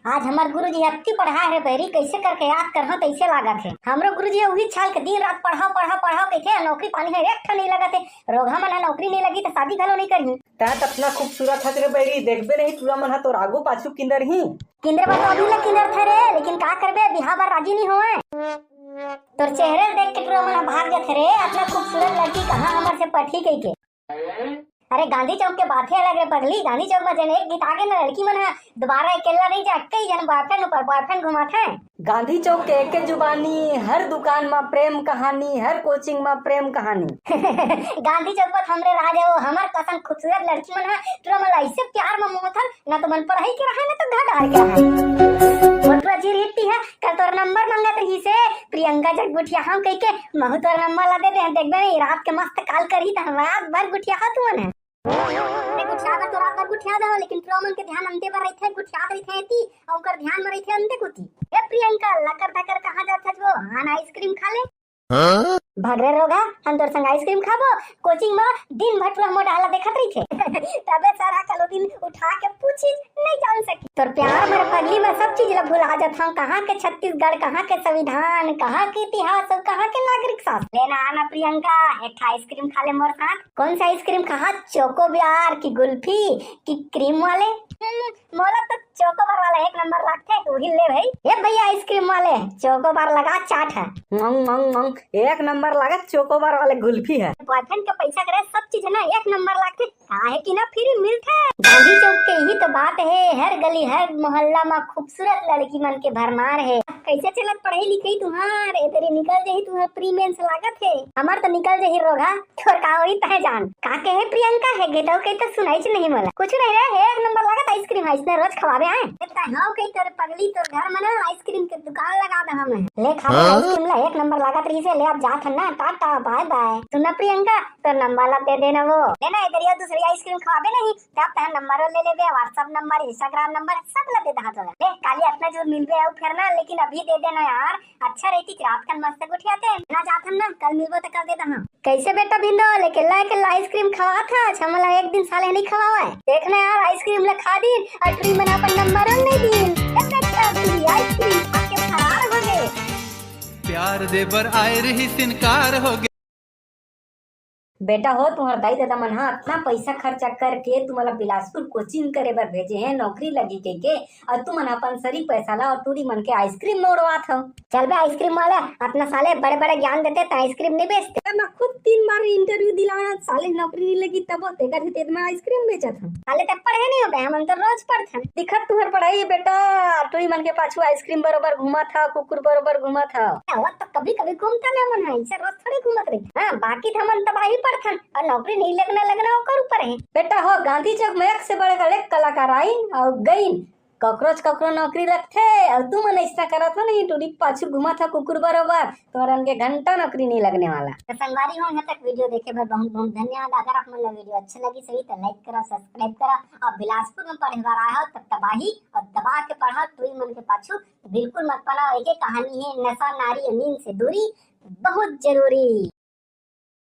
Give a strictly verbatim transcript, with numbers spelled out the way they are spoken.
आज हमर गुरुजी अत्ती पढ़ाए रे बैरी, कइसे करके याद करहूं तइसे लागत हे। हमरो गुरुजी उही छाल के दिन रात पढ़ाओ, पढ़ाओ, पढ़ाओ कहिथे, नौकरी पानी हे एक ठन नइ लगत हे। रोगहा मन ह नौकरी नइ लगी त शादी घलो नइ करही। तैं त अतना खूबसूरत हस रे बैरी, देखबे नहीं टूरा मन ह तोर आगू पाछू किंदरही। किंदर बर तो अभी ले किंदरथे रे, लेकिन का करबे, बिहाव बर राजी नइ होवय। तोर चेहरे ल देख के टूरा मन ह भाग जाथे रे, अतना खूबसूरत लड़की कहाँ हमर से पटही कहिके। अरे गांधी चौक के बात हे अलग रे पगली, गांधी चौक म जेन एक गीत आगे न लड़की मन ह दोबारा अकेल्ला नइ जाय, कई झन बॉयफ्रेंड ऊपर बॉयफ्रेंड घुमाथे। गांधी चौक के एके जुबानी, हर दुकान म प्रेम कहानी, हर कोचिंग म प्रेम कहानी। गांधी चौक म हमरे राज हे वो, हमर कसन खूबसूरत लड़की मन ह टूरा मन ला अइसे प्यार म मोहथन, न तो मन पढ़ई के रहय, न तो घर डहर के रहय। मोटवा जी रिट्टी हे, कल तोर नंबर मंगत रहिसे, प्रियंका जग गोठियाहूं कहिके, महूं तोर नंबर ला दे देहूं, देखबे नहीं, रात के मस्त काल करही, त हम रात भर गोठियाहूं तुमन ह। अरे गोठिया बर तो रात भर गोठिया देहूं, लेकिन टूरा मन के ध्यान अंते बर रहिथे, गोठियात रहिथे एती, अउ ओकर ध्यान म रहिथे अंते कोती। ए प्रियंका, लकर धकर कहाँ जात हस वो? आन आइसक्रीम खा ले। भग रे रोगहा, हम तोर संग आइसक्रीम खाबो, कोचिंग म दिन भर टूरा मोर डाहर ला देखत रहिथे। तभे सर ह कलो दिन उठा के पूछिस, नइ जान सकिस। तोर प्यार म रे पगली म सब चीज ला भुला जात हंव, कहाँ के छत्तीसगढ़, कहाँ के संविधान, कहाँ के इतिहास अउ कहाँ के नागरिक शास्त्र। ले ना आना प्रियंका, एक ठा आइसक्रीम खा ले मोर साथ। कौन सा आइसक्रीम खाहा, चोकोबार की गुल्फी की क्रीम वाले? हम्म, मोला तो चोकोबार वाला एक नंबर लागथे, उही ले भाई। ए भैया आइसक्रीम वाले, चोकोबार लगा चाट ह। मंग, मंग, मंग, एक नंबर लागत चोकोबार वाले गुल्फी ह। बॉयफ्रेंड के पैसा करे सब चीज हे ना, एक नंबर लागथे, काहे कि ना फ्री मिलथे। गांधी चौक के इही तो बात हे, हर गली हर मोहल्ला म खूबसूरत लड़की मन के भरमार हे। कइसे चलत पढ़ई लिखई तुंहर? ए दरी निकल जाही तुंहर प्री मेंस लागत हे। हमर तो निकल जाही रोगहा। तोर का होही तैं जान। का कहे प्रियंका, हे गे तव कही त सुनाइच नहीं मोला। कुछु नहीं रे, हे एक नंबर लागत आइसक्रीम ह, अइसने रोज खवाबे आए। ए तैं हव कही तोर पगली, तोर घर म ना आइसक्रीम के दुकान लगा देहूं मैं। ले खा ले आइसक्रीम ला, एक नंबर लागत रहिसे, ले अब जात हन ना, टाटा बाय बाय। सुन ना प्रियंका, तोर नंबर ला दे देना वो। ले ना इधर ये दूसरी आइसक्रीम खवाबे नहीं, तब तैं नंबर ले लेबे, WhatsApp नंबर, Instagram नंबर सब ला दे देहूं तोला। ले काली अतना जोर मिलबे अउ फेर ना, लेकिन अभी दे देना यार। अच्छा रहितिस रात कन मस्त गोठियातेन। ना जात हन ना, कल मिलबो त कल दे देहूं। कइसे बेटा भिंदो, अकेल्ला अकेल्ला आइसक्रीम खवात हस, हमला एक दिन साले नइ खवावय। देख ना यार, आइसक्रीम ला खा दिन, अउ टूरी मन अपन नंबर नइ दिन। ए बेटा, टूरी आइसक्रीम खा के फरार हो गे। प्यार दे बर आए रहिस इनकार हो गे। बेटा हो, तुंहर दाई ददा मन ह अतना पइसा खर्चा करके तुमन ला बिलासपुर कोचिंग करे बर भेजे हे, नौकरी लगही कहिके, अउ तुमन अपन सरी पैसा ला अउ टूरी मन के आइसक्रीम म उड़वात हव। चल बे आइसक्रीम वाले, अतना साले बड़े बड़े ज्ञान देते त आइसक्रीम नइ बेचते। मैं खुद तीन बार इंटरव्यू दिलाया, साले नौकरी नइ लगी तबो तेकर ही तेज में आइसक्रीम बेचत हूँ। साले तब पढ़े नइ होबे, हमन तो रोज पढ़थन। दिखत तुंहर पढ़ई हे बेटा, टूरी मन के पाछू आइसक्रीम बरोबर घूमत हव, कुकुर बरोबर घूमत हव। वो तो कभी कभी घूमथन हमन ह, अइसे रोज थोड़ी घूमत रही। हाँ, बाकी त हमन तबाही पढ़थन। अउ नौकरी नइ लगना लगना ओकर ऊपर हे। बेटा हो, गांधी चौक में एक से बढ़कर एक कलाकार आइन अउ गइन। ककरोच ककरो नौकरी लगथे अउ तुमन अइसना करत हव नहीं, टूरी पाछू घूमत हव कुकुर बरोबर, तुंहर मन के घंटा नौकरी नइ लगने वाला। त संगवारी हो, यहाँ तक वीडियो देखे बर बहुत बहुत धन्यवाद। अगर आप मन ला वीडियो अच्छा लगिस होही त like करा, subscribe करा, अउ बिलासपुर में पढ़े बर आए हव त तबाही अउ दबा के पढ़ा, टूरी मन के पाछू बिल्कुल मत पड़ा। एक कहानी हे नशा नारी अउ नींद से दूरी, बहुत जरूरी।